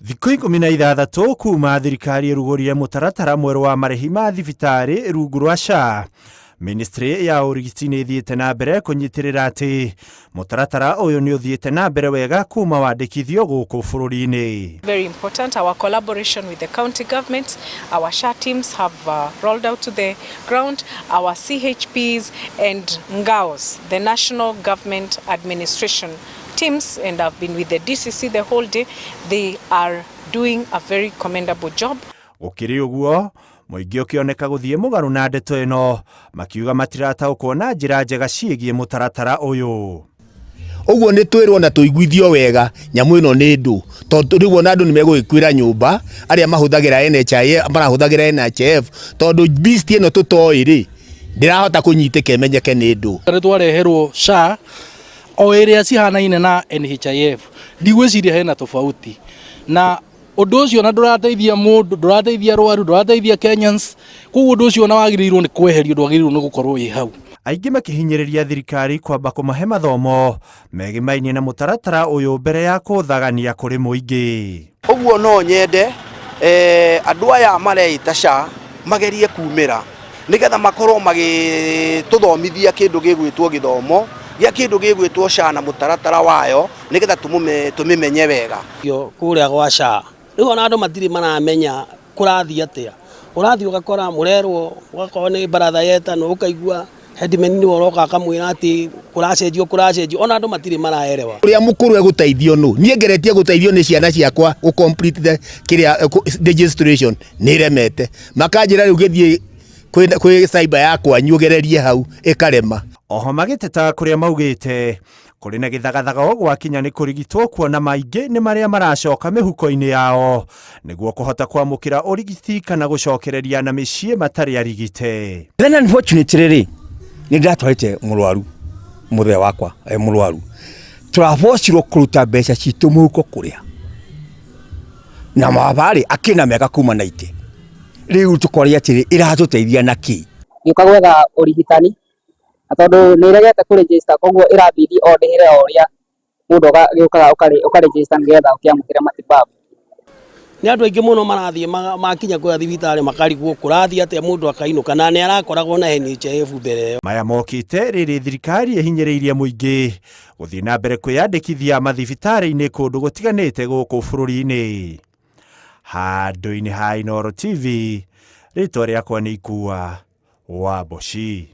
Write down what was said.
Thikũ 16 kuma thirikari ĩrugũrire mũtaratara mwerũ wa marĩhi ma thibitarĩ rungu rwa SHA. Ministry ya ũrigiti nĩ ĩthiĩte na mbere kũnyitĩrĩra atĩ mũtaratara ũyũ nĩ ũthiĩte na mbere wega kuma wandĩkithio gũkũ bũrũri-inĩ. Very important, our collaboration with the county government, our SHA teams have rolled out to the ground, our CHPs and NGAOs, the National Government Administration teams, and I've been with the DCC the whole day. They are doing a very commendable job. Gũkĩrĩ ũguo, mũingĩ ũkĩoneka gũthiĩ mũgarũ na ndeto ĩno, makiuga matirataũkwo na njĩra njega ciĩgiĩ mũtaratara ũyũ. Ũguo nĩ twĩrwo na tũiguithio wega nyamũ ĩno nĩ ndũ, tondũ rĩu ona andũ nĩ megũgĩkuĩra nyũmba arĩa mahũthagĩra NHIF, marahũthagĩra NHIF, tondũ beast ĩno tũtoĩ rĩ ndĩrahota kũnyitĩka ĩmenyeke nĩ ndũ. Nĩ twareherwo SHA o ĩrĩa cihanaine na NHIF, ndigwĩciria hena tofauti na ũndũ ũcio, na ndũrateithia mũndũ, ndũrateithia arwaru, ndũrateithia Kenyans. Koguo ũndũ ũcio ona wagĩrĩirwo nĩ kweherio, ndwagĩrĩirwo nĩ gũkorwo wĩ hau. Aingĩ makĩhinyĩrĩria thirikari kwamba kũmahe mathomo megimainie na mũtaratara ũyũ mbere ya kũthagania kũrĩ mũingĩ. Ũguo no nyende andũ aya mareita SHA magerie kumĩra nĩgetha makorwo magĩtũthomithia kĩndũ gĩgwĩtwo gĩthomo gĩa kĩndũ gĩgwĩtwo SHA na mũtaratara wayo, nĩgetha tũmĩmenye wega. Kũrĩa gwa SHA rĩu ona andũ matirĩ maramenya kũrathiĩ atĩa. Ũrathiĩ ũgakora mũrerwo, ũgakorwo nĩ baratha yetanwo, ũkaigua headman nĩwe ũroka akamwĩra atĩ kũracenjio kũracenjio, ona andũ matirĩ maraerewa. Ũrĩa mũkũrũ egũteithio nũ? Niĩ ngeretie gũteithio nĩ ciana ciakwa gũ complete the kĩrĩa registration, nĩ ĩremete, makanjĩra rĩu gĩthiĩ kwĩ cyber ya kwanyu ũgererie hau, ĩkarema. Oho magĩteta kũrĩa maugĩte kũrĩ na gĩthagathago gwakinya nĩ kũrigitwo, kuona maingĩ nĩ marĩa maracoka mĩhuko-inĩ yao nĩguo kũhota kwamũkĩra ũrigiti kana gũcokereria na mĩciĩ matarĩ arigite. Then unfortunately rĩ, nĩ ndatwarĩte mũrwaru mũthee wakwa e mũrwaru, tũrabocirwo kũruta mbeca citũ mũhuko kũrĩa na mabarĩ akĩna mĩaka kuma 90. Rĩu tũkoria atĩrĩ, ĩratũteithia na kĩ? Ngĩũka gwetha ũrigitani na tondũ nĩ ĩregete kũ register, koguo ĩrabidi o ndĩhĩre o ũrĩa mũndũ agĩũkaga ũka register nĩgetha ũkĩamũkĩre matibabu. Nĩ andũ aingĩ mũno marathiĩ makinya kũrĩa thibitarĩ makarigwo kũrathiĩ atĩa, mũndũ akainũka na nĩ arakoragwo na NHIF mbere ĩyo. Maya mokĩte rĩrĩ thirikari ĩhinyĩrĩirie mũingĩ gũthiĩ na mbere kwĩyandĩkithia mathibitarĩ-inĩ kũndũ gũtiganĩte gũkũ bũrũri-inĩ. Handũ-inĩ ha Inooro TV, rĩtwa rĩakwa nĩ Ikua wa Mboci.